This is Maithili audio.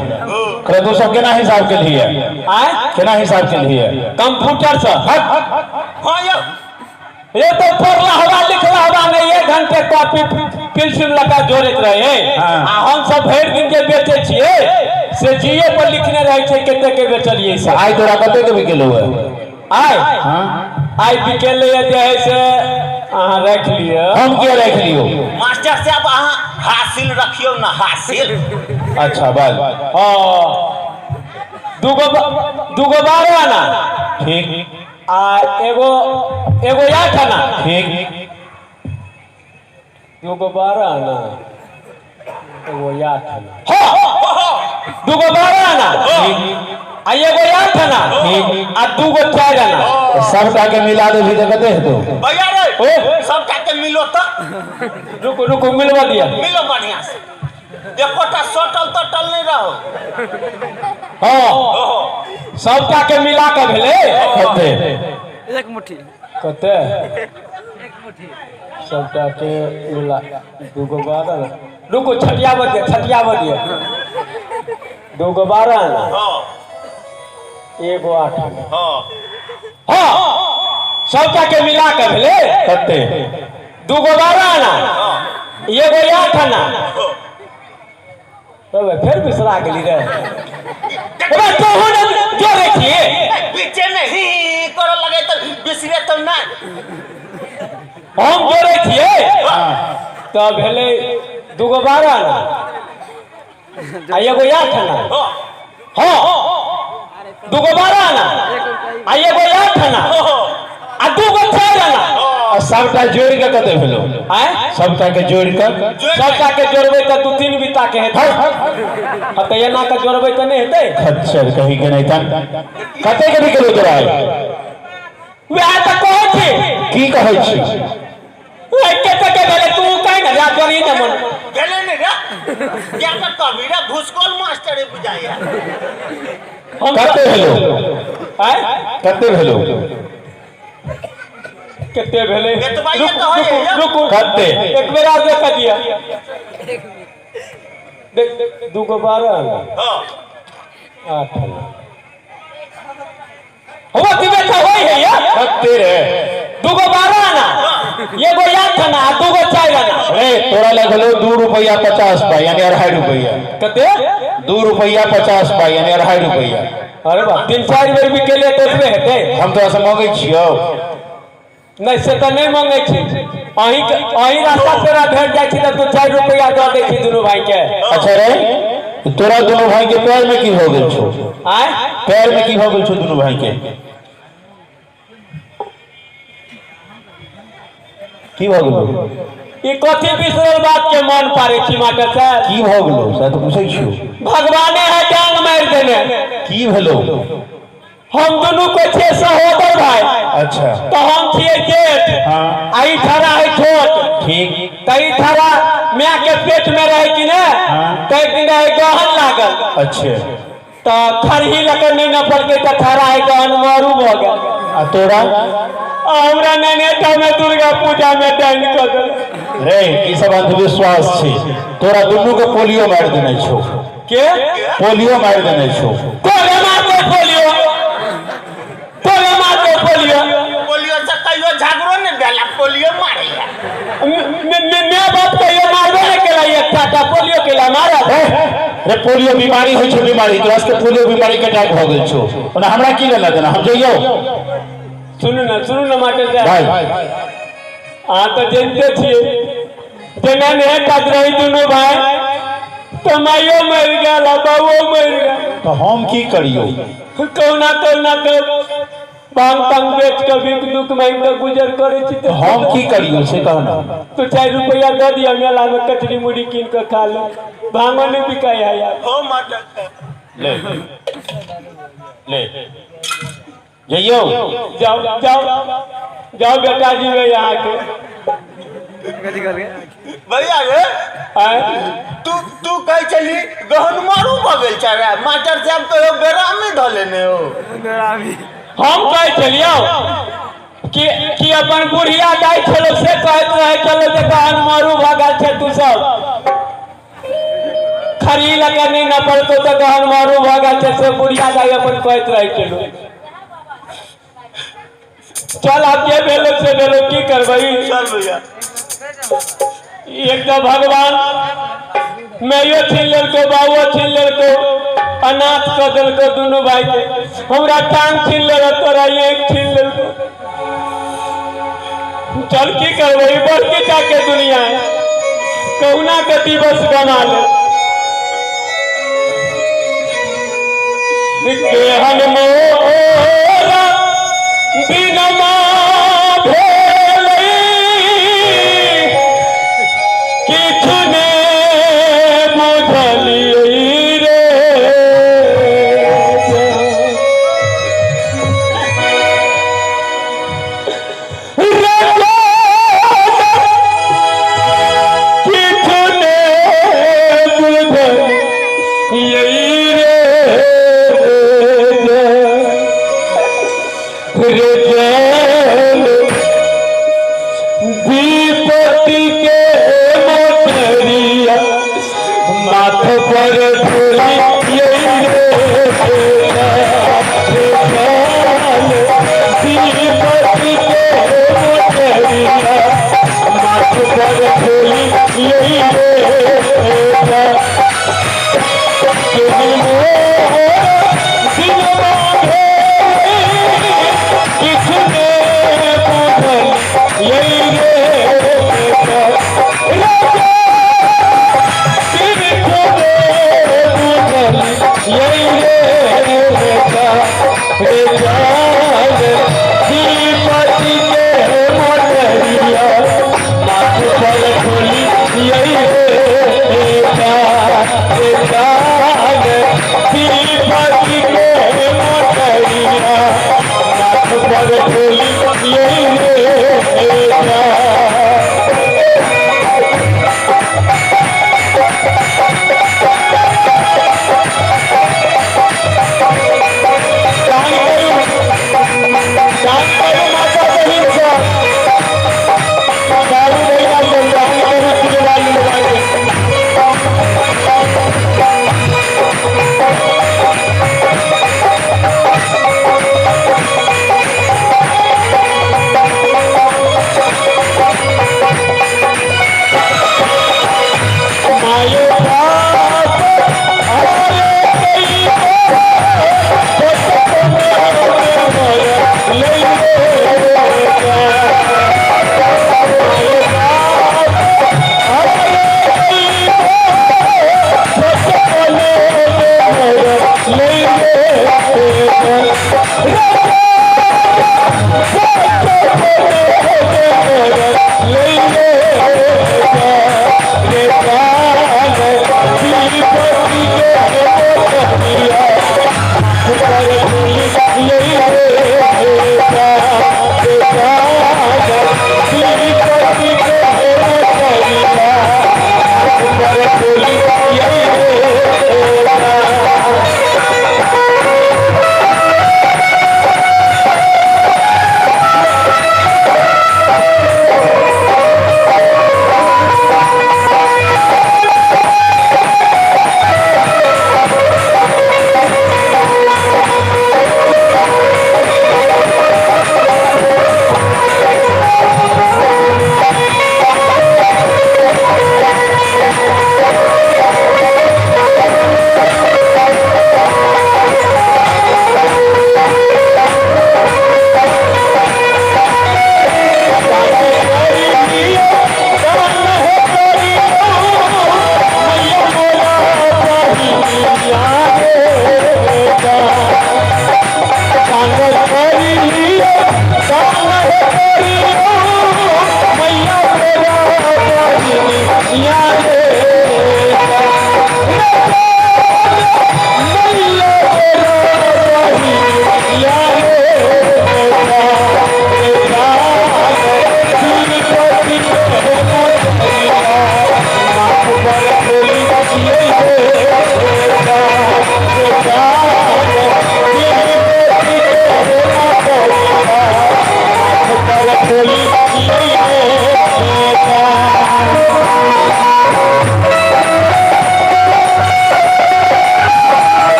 कहले तू सब केना हिसाब केलही है? आय? केना हिसाब केलही है? कंप्यूटर से। हाँ यौ। ये तो पढ़ला हवा लिखला हवा नहीं, एक घंटे कॉपी पेंसिल लगा जोड़ैत रहे। हाँ। आ हम सब भरि दिन जे बेचै छियै से जीए पर लिखने रहै छै कते के बेचलियै से। आइ तोरा कते के बिकेलौ है? आइ? हाँ। आइ बिकेलै जे है से अहाँ राखि लिअ। हम किया राखि लियौ? मास्टर साहब, अहाँ हासिल रखियौ ने, हासिल। अच्छा बाज। हाँ, दूगो 12 आना। ठीक। आ एगो एगो 8 आना। ठीक। दूगो 12 आना, एगो 8 आना। हाँ, दूगो 12 आना आ एगो 8 आना आ दूगो 4 आना। सबटा के मिला देबही तऽ कते हेतौ? भैया रे। ओ। सबटा के मिलो तऽ। रुको रुको, मिलवा दिया। मिलो बढ़िया से, एकोटा सटल तटल नहीं रहो। हाँ। ओहो। सबटा के मिला के भेलै। कते? एक मुट्ठी। कते सबटा के मिला दूगो 12, रुको, छठिया बजे, छठिया बजे, दूगो 12 आना। हाँ। एगो 8 आना। हाँ। हाँ, सबटा के मिला के भेलै। कते? दूगो 12 आना, एगो 8 आना। तब फेर बिसरा गेली रे। अबे तोहू ने जोड़े छियै। बीचे में ही करऽ लगे तऽ बिसरे तऽ नहि। हम जोड़े छियै तऽ भेलै दूगो 12 आना आ एगो 8 आना। हाँ। हाँ, दूगो 12 आना आ एगो 8 आना आ दूगो 4 आना। आ सबटा जोड़ि के कते भेलौ? आँय? सबटा के जोड़ि के। सबटा के जोड़बै तऽ 2-3 बीता के हेतै। हाँ, तऽ एना के जोड़बै तऽ नहि हेतै। खच्चर कही के नहीं तन कते के बिकेलौ तोरा आइ? वएह तऽ कहै छी। की कहै छी? ओए, कते के भेलै तू कहि ने, जा जोड़ी ने मन। भेलै नहि रे, क्या कर कहबी रे, भूसकोल मास्टर बुझाइया। हम कते भेलौ? आँय? कते भेलौ? कते भेलै? एतबा रुकू, तऽ होइए। रुकू, रुकू। कते? एक बेर आर देखा दिया। देख, दूगो 12 आना। हाँ। 8 आना। हुआ दिबे तो होई है यार। कते रे? दूगो 12 आना, एगो 8 आना आ दूगो 4 आना। रे तोरा लगलो 2 रुपया 50 पाई यानी 2.5 रुपया। कते? 2 रुपया 50 पाई यानी 2.5 रुपया। अरे बाप, 3-4 बेर बिकेलियै तऽ ओतबे हेतै। हम तोरा से मंगै छियौ। नहि, से तऽ नहि मंगै छी। अहीं अहीं रास्ता पेरा भेट जाइ छी तऽ 2-4 रुपया दऽ दै छी दुनू भाई के। अच्छा रे, तोरा दुनू भाई के पैर में की हो गेल छौ? आँय? पैर में की हो गेल छौ दुनू भाई के? की भऽ गेलौ? ई कथी बिसरल बात के मन पारै छी मास्टर साहब? की भऽ गेलौ से तऽ पूछै छियौ। भगवाने है डांग मारि देने। की भेलौ? हम दुनू को छियै सहोदर भाई। अच्छा। तऽ हम छियै जेठ। हाँ। आ ई ठड़ा है छोट। ठीक। तऽ ई ठड़ा माय के पेट में रहे कि ने? हाँ। तऽ एक दिन रहे गहन लागल। अच्छे। तऽ खरही लऽ कऽ नहि नपलकै तऽ ठड़ा है गहन मरू भऽ गेल। आ तोरा? आ हमरा नैनेटा में दुर्गा पूजा में डाइन कऽ देलक। रे ई सब अंधविश्वास छै। तोरा दुनू के पोलियो मारि देने छौ। के? पोलियो मारि देने छौ। तोरे मारतौ पोलियो, तोरे मारतौ पोलियो। पोलियो से कहियो झगड़ो नहि भेल आ पोलियो मारैया। माय बाप कहियो मारबे नहि केला, एकटा टा पोलियो केला मारब। रे पोलियो बीमारी होइ छै, बीमारी। तोरा सबके पोलियो बीमारी के अटैक भऽ गेल छौ। ओना हमरा की लेना देना, हम जइयौ। सुनू ने, सुनू ने मास्टर साहब। भाई। अहाँ तऽ जनिते छियै जेना नेहटा रही दुनू भाई तऽ माइयो मरि गेल आ बाबो मरि गेल। तऽ हम की करियौ? कहुना कहुना के भांग तांग बेच के भीख दुख मांगि के गुजर करै छी। तऽ हम की करियौ से कह ने। तू 4 रुपया दऽ दिअ, मेला में कचरी मुड़ी कीन के खा ले। भांगो नहीं बिकाय है यार। हो मास्टर साहब। ले ले जइयौ। जाओ जाओ जाओ बेटा जी वे यहाँ के। भैया रे। आँय? तू तू कहै छली गहन मारू भऽ गेल छै रे, मास्टर साहब कहियो बेरामी धऽ लेने हो। हम कहै छलियौ कि अपन बुढ़िया दाइ छलो से कहैत रहै छलो जे गहन मारू भऽ गेल छै। तू सब खरी लऽ कऽ नहि नपलको तऽ गहन मारू भऽ गेल छै से बुढ़िया दाइ अपन कहैत रहै छलू। चल आब जे भेलो से भेलो, की करबै? चल भैया। एक तऽ भगवान मैयो छीन लेलको, बाबुओ छीन लेलको, अनाथ कऽ देलको दुनू भाई के। हमरा टांग छीन लेलक, तोरा आँखि छीन लेलको। चल की करबै, ई बड़की टाके दुनिया है, कहुना के दिवस गमा ले। केहन मोरा दिनमा भेलै, किछु ने बुझलियै रे। किछु ने बुझलियै रे, रे जल विपत्ति के मोटरिया माथ पर ढोलियै रे। विपत्ति के मोटरिया माथ पर ढोलियै रे। किछु ने बुझलियै रे, किछु ने बुझलियै रे। रे जान विपत्ति के मोटरिया माथ पर ढोलियै रे। रे जान विपत्ति के मोटरिया माथ पर ढोलियै रे। दान करू, दान करू माता बहिन सब, बाबू भैया सब, दान करू सिलवा लुलवा के। मायो बाप अरे कई ले।